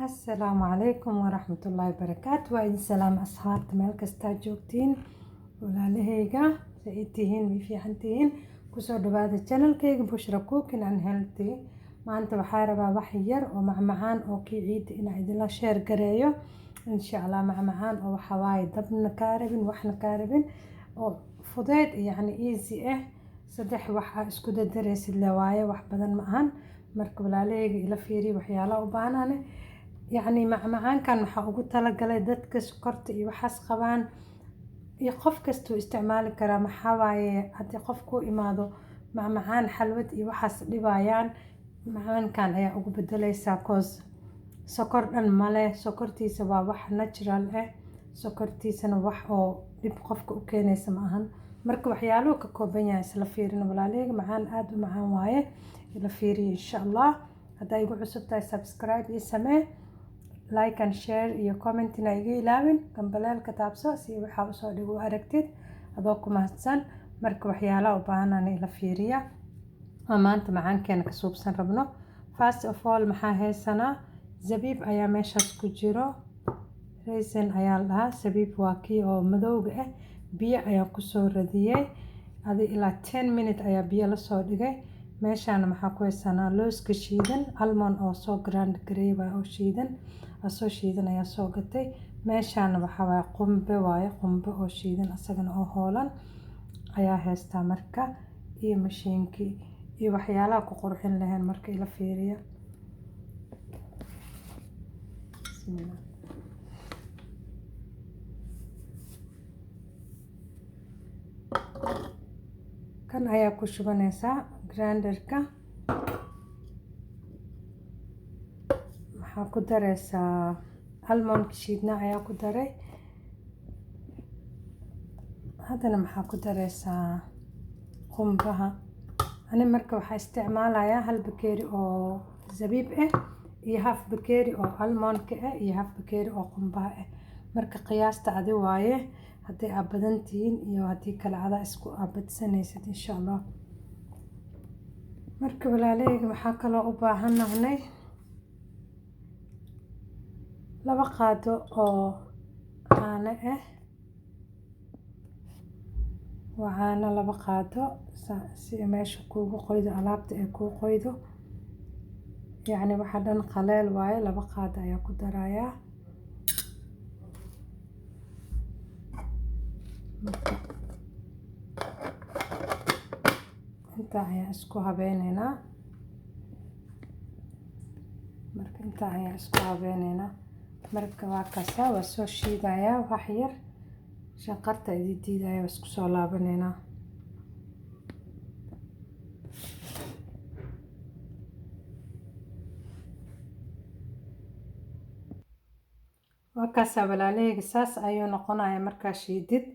Asalaamu calaykum waraxmatullaahi wabarakaatu. Waa idin salaam asxaabta meel kastaa joogtiin, walaalahayga. Say tihiin? Way fiican tihiin? Kusoo dhawaada channelkayga Bushra Cooking and Healthy. Maanta waxaa rabaa wax yar oo macmacaan oo kii ciidda inaa idinla share gareeyo, insha Allah. Macmacaan oo waxaa waaye dabna kaa rabin, waxna kaa rabin, oo fudeyd, yacni easy ah. Saddex wax aa isku dadaraysid le waaye, wax badan ma ahan. Marka walaalahayga, ila fiiriya waxyaalaha u baahnane. Yacni macmacaankan waxaa ugu talagalay dadka sokorta iyo waxaas qabaan, iyo qof kastuu isticmaali karaa. Maxaa waaye, haddii qof ku imaado macmacaan, xalwad iyo waxaas dhibayaan, macaankan ayaa ugu bedeleysaa, 'cause sokor dhan male. Sokortiisa waa wax natural ah, sokortiisana wax oo dhib qofka u keenaysa ma ahan. Marka waxyaaluhu ka kooban yahay isla fiirina, walaalahayga. Macaan aada u macaan waaye, ila fiiriya, insha Allah. Haddaa igu cusub tahay, subscribe iyo samee, like and share iyo commentina iga ilaawin. Gambaleelka taabso si waxaa usoo dhigo u aragtid, adoo ku mahadsan. Marka waxyaalaha u baahanana ila fiiriya oo maanta macaankeena ka suubsan rabno. First of all, maxaa haysanaa? Zabiib ayaa meeshaas ku jiro, raisin ayaa la dhahaa. Zabiib waa kii oo madowga ah. Biyo ayaan kusoo radiyey, adi ilaa 10 minute ayaa biyo lasoo dhigay. Meeshaana maxaa ku haysanaa? Looska shiidan, almond oo soo grind gareey waay, oo shiidan, asoo shiidan ayaa soo gatay. Meeshaana waxaa waaye qumbe waaye, qumbe oo shiidan asagana oo hoolan ayaa haystaa. Marka iyo mashiinkii iyo waxyaalaha ku qurxin lahayn. Marka ila fiiriya. Bismillah. Kan ayaa ku shubanaysaa grinderka. Waxaa ku dareysaa almondka shiidna ayaa ku daray. Haddana maxaa ku dareysaa? Qumbaha. Ani marka waxaa isticmaalayaa hal bakeeri oo zabiib ah iyo half bakeeri oo almondka ah iyo half bakeeri oo qumbaha ah. Marka qiyaasta adi waaye, haddii aad badan tihiin iyo haddii kale adaa isku badsanaysid, insha Allah. Marka walaalahayga, waxaa kaloo u baahanahnay 2 qaado oo caano ah. Waa caano 2 qaado, si meesha kuugu qoydo, alaabta ay kuu qoydo. Yacni waxa dhan qaleel waaye. 2 qaado ayaa ku darayaa. Marka intaa ayaa isku habeyneynaa. Marka intaa ayaa isku habeyneynaa. Marka waa kaasa, waa soo shiidayaa wax yar, shanqarta idin diidaya. Waa isku soo laabaneynaa. Waa kaasaa walaalahayga, saas ayuu noqonayaa markaa shiidid,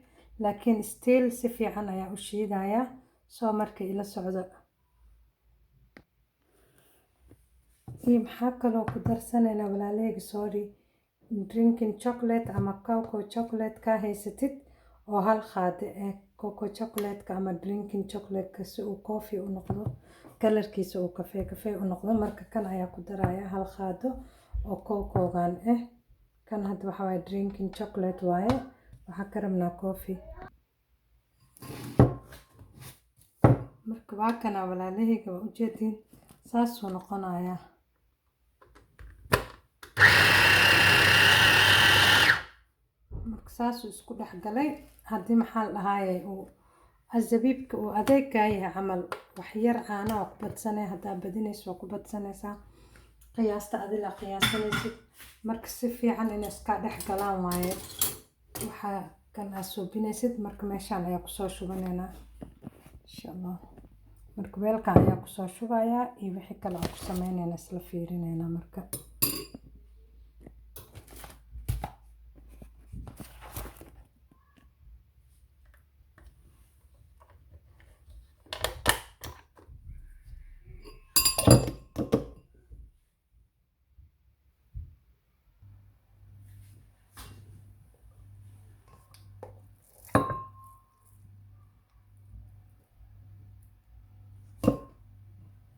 laakiin still si fiican ayaa u shiidayaa. Soo marka ila socdo. Iyo maxaa kaloo ku darsanaynaa, walaalahayga? Sorry, drinking chocolate ama cocoa chocolate ka haysatid oo hal qaado eh, cocoa chocolate-ka ama drinking chocolate-ka, si uu coffee u noqdo, colorkiisa uu kafee kafee u noqdo. Marka kan ayaa ku daraya hal qaado oo cocoa-gan ah. Kan hadda waxaa waaye drinking chocolate waaye, waxaa ka rabnaa coffee. Marka waa kana, walaalahayga, waa ujeediin, saasuu noqonayaa. Marka saasuu isku dhex galay. Haddii maxaa la dhahaaye uu azabiibka uu adeeg kaa yahay camal, wax yar caana waa ku badsanay. Haddaa badinayso waa ku badsanaysaa, qiyaasta adila qiyaasanaysid. Marka si fiican inay iskaa dhex galaan waaye waxaa kan aad suubinaysid. Marka meeshaan ayaa kusoo shubanaynaa, insha Allah. Marka weelkan ayaa kusoo shubayaa iyo wixii kale aan ku sameynayna isla fiirineynaa. Marka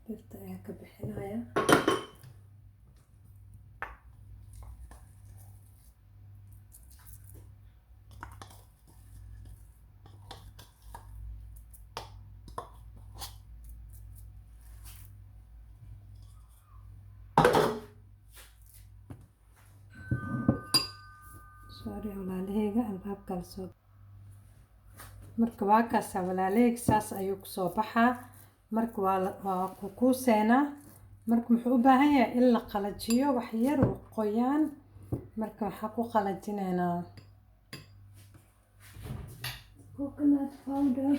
birta ayaa ka bixinaya. Sorry walaalaheyga, albaabka lasoo. Marka waa kaasa walaalaheyga, saas ayuu kusoo baxaa. Marka waa kukuuseenaa. Marka muxuu u baahan yahay in la qalajiyo wax yar oo qoyaan. Marka waxaa ku qalajinaynaa coconut powder.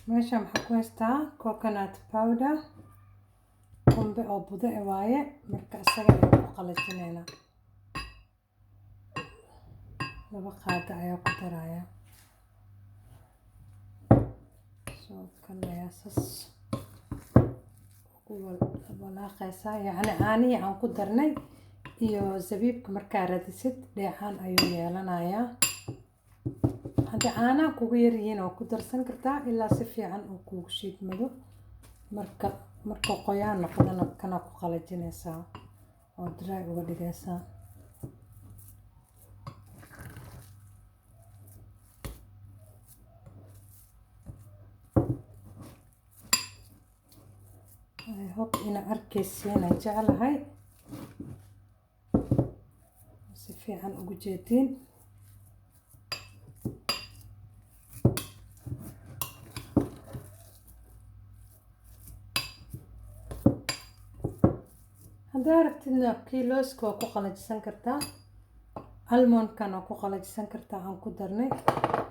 Meeshan waxaa ku haystaa coconut powder, qumbe oo budo e waaye. Marka isaga ayaan ku qalajinaynaa, 2 qaado ayaa ku daraya. Soo kan ayaa sas ugu walaaqaysaa, yacni caanihii aan ku darnay iyo zabiibka markaa radisid dheecaan ayuu yeelanayaa. Haddii caanaha kugu yaryihiin waa ku darsan kartaa ilaa si fiican uu kugu shiidmado. Marka markuu qoyaan noqdana kana ku qalajinaysaa oo dry uga dhigaysaa. I hope ina arkaysiin aan jeclahay, si fiican ugu jeediin. Haddaa rabtidna kii looska waa ku qalajisan kartaa, almondkan waa ku qalajisan kartaa aan ku darnay.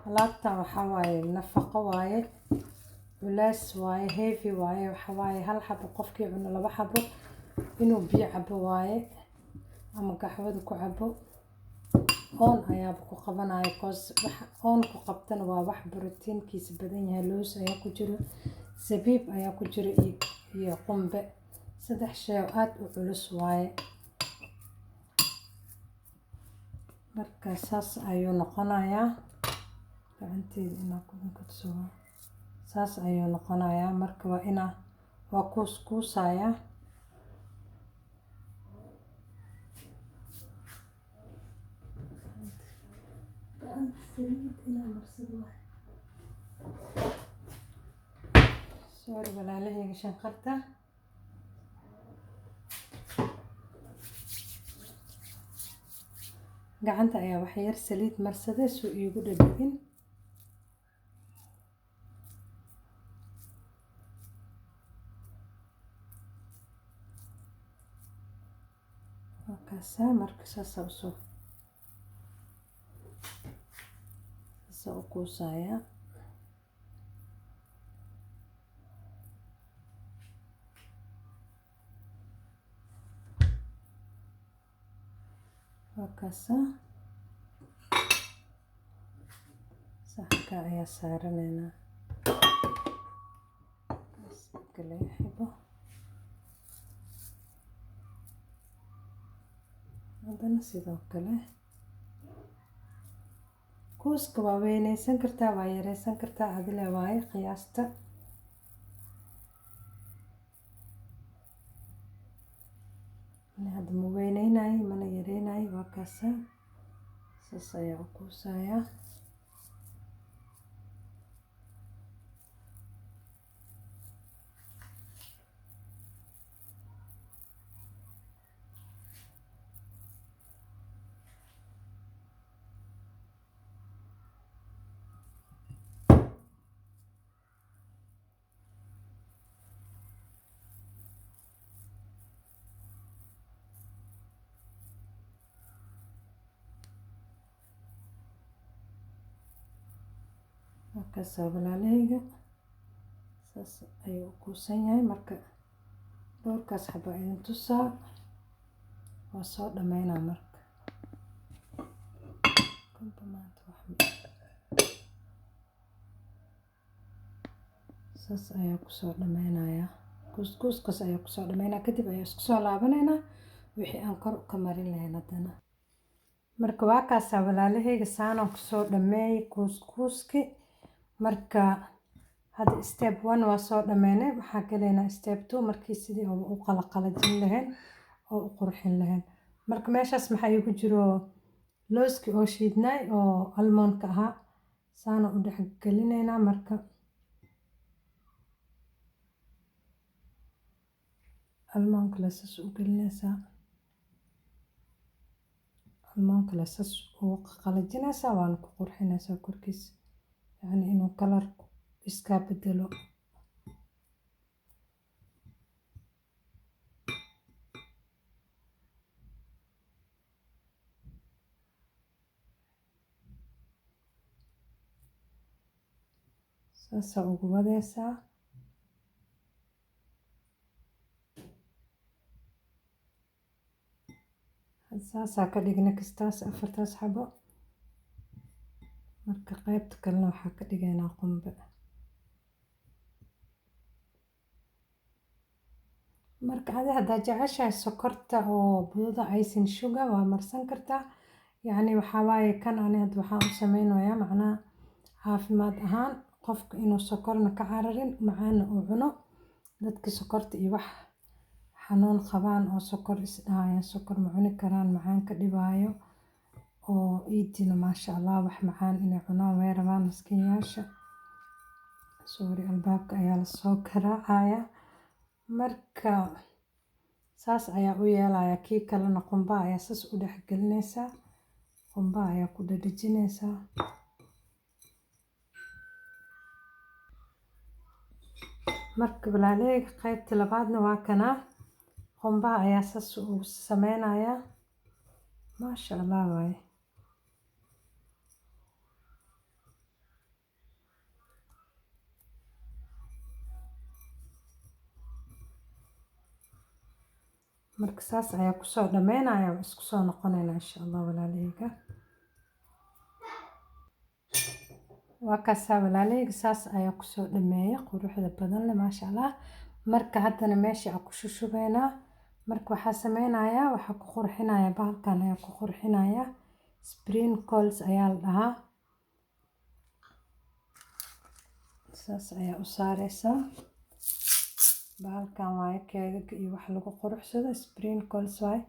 Alaabtan waxaa waaye nafaqo waaye, culays waaye, heavy waaye. Waxa waaye hal xabo qofkii cuno, 2 xabo inuu biyo cabo waaye ama gaxwada ku cabo. Oon ayaaba ku qabanaya, cause wax oon ku qabtana waa wax borotiinkiisa badan yahay. Loos ayaa ku jiro, zabiib ayaa ku jiro iyo qumbe, 3 shay oo aada u culus waaye. Marka saas ayuu noqonayaa. Gacanteeda inaa ku kutuso, saas ayuu noqonayaa. Marka waa inaa waa kuus kuusayaa. Gacanta saliid inaa marsado waaye. Sorry walaalahayga shanqarta. Gacanta ayaa wax yar saliid marsaday suu iigu dhadhegin. Waa kaasaa. Marka saasaa usoo saasaa u kuusayaa. Waa kaasaa, saxanka ayaa saaranaynaa kale xibo. Haddana sidoo kale kuuska waa weyneysan kartaa, waa yareysan kartaa, adile waaye qiyaasta. Hadda ma weyneynayo mana yareynayo. Waa kaasaa, saas ayaa u kuusayaa. Waa kaasaa walaalahayga, saas ayuu u kuusan yahay. Marka dhowrkaas xaba idin tusaa, waa soo dhameynaa. Marka kunba maanta wax saas ayaa kusoo dhameynayaa, kuuskuuskaas ayaa kusoo dhameynaa. Kadib ayaa isku soo laabanaynaa wixii aan kor ka marin lahayn haddana. Marka waa kaasaa walaalahayga, saanaan kusoo dhameeyay kuuskuuski. Marka hadda step 1 waa soo dhameynay, waxaa gelaynaa step 2, markii sidii u qala qalajin lahayn oo u qurxin lahayn. Marka meeshaas maxaa iigu jiro? Looski oo shiidnay oo almondka ahaa, saana u dhex gelinaynaa. Marka almondka la saas u gelinaysaa. Almoonka la sas ugu qalajinaysaa, waana ku qurxinaysaa korkiisa, yacni inuu kalar iska bedelo. Saasaa ugu wadaysaa. Saasaa ka dhigna kastaas afartaas xabo. Marka qaybta kalena waxaa ka dhigaynaa qumbe. Marka adi haddaa jeceshahay sokorta oo budada, icing sugar, waa marsan kartaa. Yacni waxaa waaye kan ani hadda waxaan u sameynayaa macnaha caafimaad ahaan, qofka inuu sokorna ka cararin, macaanna uu cuno. Dadka sokorta iyo wax xanuun qabaan oo sokor is dhahayaan sokor ma cuni karaan, macaan ka dhibaayo, oo iidina maasha Allah wax macaan inay cunaan way rabaan maskiinyaasha. Sorry, albaabka ayaa lasoo garaacaya. Marka saas ayaa u yeelaya. Kii kalena qumbaha ayaa saas u dhex gelinaysaa, qumbaha ayaa ku dhadhajinaysaa. Marka walaalaheyga, qaybta labaadna waa kanaa, qumbaha ayaa saas ugu sameynayaa. Maasha Allah waaye. Marka saas ayaa kusoo dhameynaya, waa isku soo noqonayna insha Allah walaalaheyga. Waa kaasaa walaalaheyga, saas ayaa kusoo dhameeyay quruxda badan leh, maasha Allah. Marka haddana meesha aan ku shushubeynaa. Marka waxaa sameynayaa, waxaa ku qurxinayaa bahalkan ayaa ku qurxinayaa, sprinkles ayaa la dhahaa. Saas ayaa u saareysaa. Bahalkan waaye keegaga iyo wax lagu quruxsado, sprinkles waaye,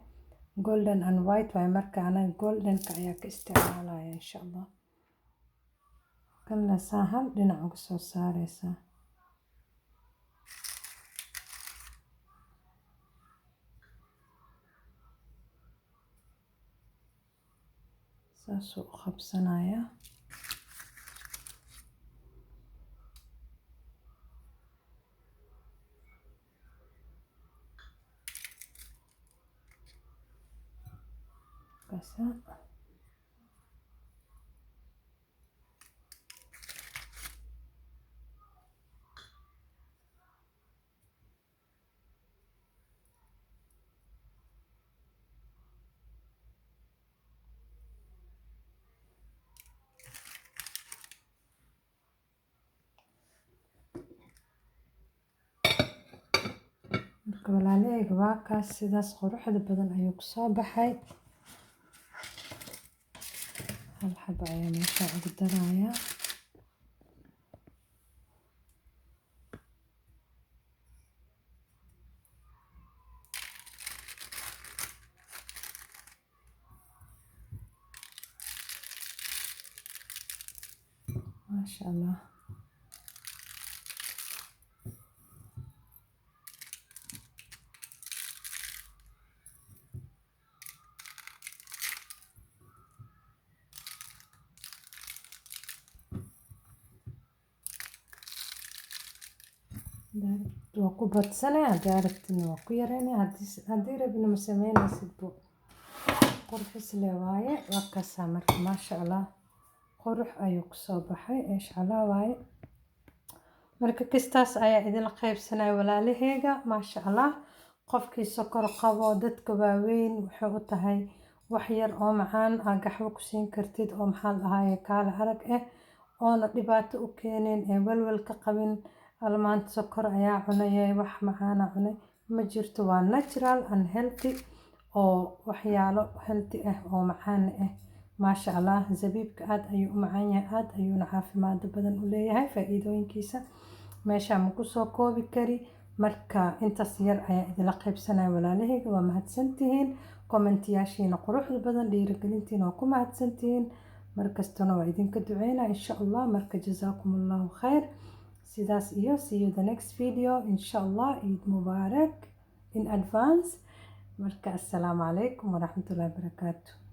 golden and white waaye. Marka anaga goldenka ayaa ka isticmaalaya insha Allah. Kanna saa hal dhinac uga soo saareysaa. Saasuu u qabsanayaa. Kaasaa. Marka walaalaheyga, waa kaas, sidaas quruxda badan ayuu kusoo baxay. Hal xabo ayaa meesha ugu darayaa. Maasha Allah. Waa ku badsanaya, haddii rabtidna waa ku yareynaya, haddii rabina ma sameynaysid bu, qurxis le waaye. Waa kaasaa. Marka maasha Allah, qurux ayuu kusoo baxay, insha Allah waaye. Marka kistaas ayaa idinla qaybsanaya walaalaheyga, maasha Allah. Qofkii sokor qabo, dadka waaweyn, waxay u tahay wax yar oo macaan aa gaxwo ku siin kartid, oo maxaa la dhahaye, kaala arag ah, oona dhibaato u keenin ee walwal ka qabin almaanta sokor ayaa cunayay, wax macaana cunay ma jirto. Waa natural and healthy, oo waxyaalo healthy ah oo macaan ah, maasha Allah. Zabiibka aad ayuu u macaan yahay, aad ayuuna caafimaad badan u leeyahay. Faa'iidooyinkiisa meesha ma kusoo koobi kari. Marka intaas yar ayaa idinla qaybsanaya walaalahayga. Waa mahadsantihiin commentiyaashiina quruxda badan, dhiirigelintiina waa ku mahadsantihiin. Markastana waa idinka duceynaa insha Allah. Marka jazaakum Allahu khayr, sidaas iyo see you the next video insha Allah. Eid Mubarak in advance. Marka assalaamu calaykum waraxmatullahi wabarakaatu.